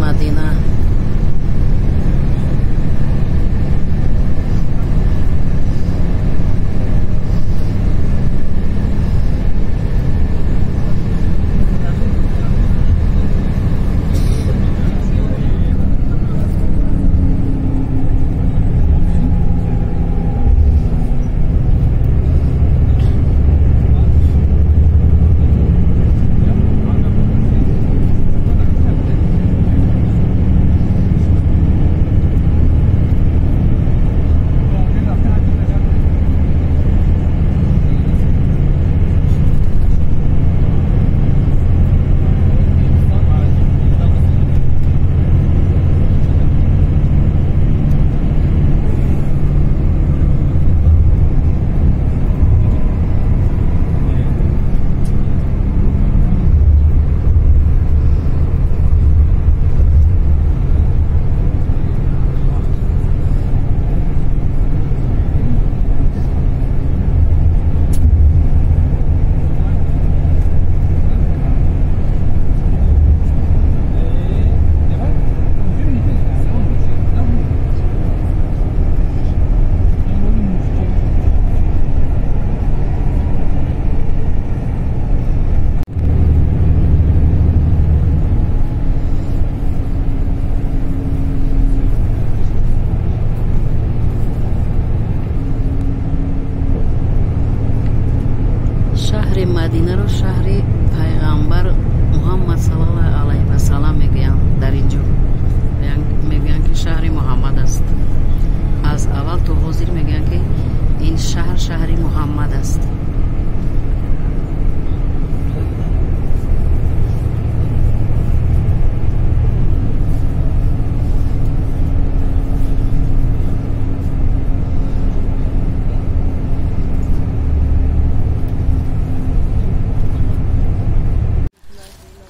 Мадина. Мадинаро шаҳри пайғамбар Муҳаммад саллаллоҳу алайҳи васаллам мегӯянд. Дар ин ҷо мегӯянд, ки шаҳри Муҳаммад аст. Аз аввал то ҳозир мегӯянд, ки ин шаҳр шаҳри Муҳаммад аст.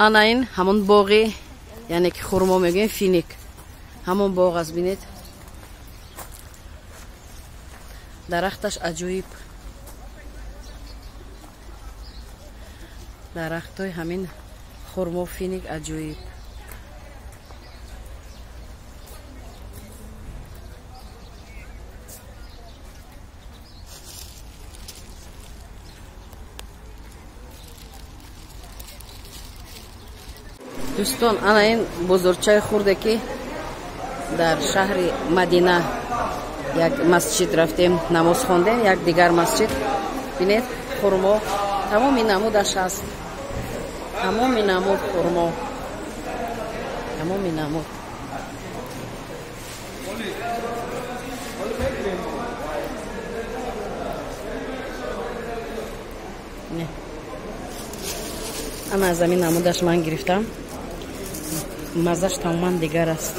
Ана ин ҳамон боғи, яъне ки хурмо мегӯем, финик, ҳамон боғ аст. Бинед, дарахташ аҷоиб, дарахтҳои ҳамин хурмо финик аҷоиб. Дӯстон, ана ин бозорчаи хурде, ки дар шаҳри Мадина як масҷид рафтем, намоз хондем, як дигар масҷид. Бинед, хурмо тамоми намудаш ҳаст, тамоми намуд хурмо, тамоми намуд. Ана аз ҳамин намудаш ман гирифтам, маззаш тамоман дигар аст.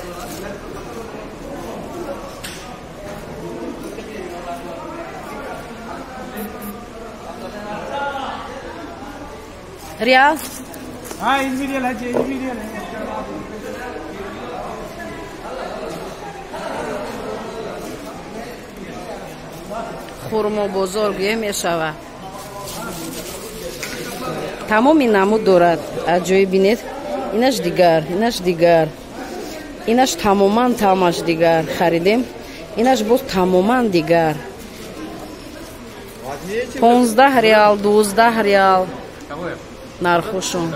Реал? हाँ, 20 रियल है, 20 रियल है। Хурмо бозор гӯя мешавад, тамоми намуд дорад. Аҷоиб, бинед, инаш дигар, инаш дигар, инаш тамоман таъмаш дигар. Харидем, инаш боз тамоман дигар. 15 реал, 12 реал нархошон.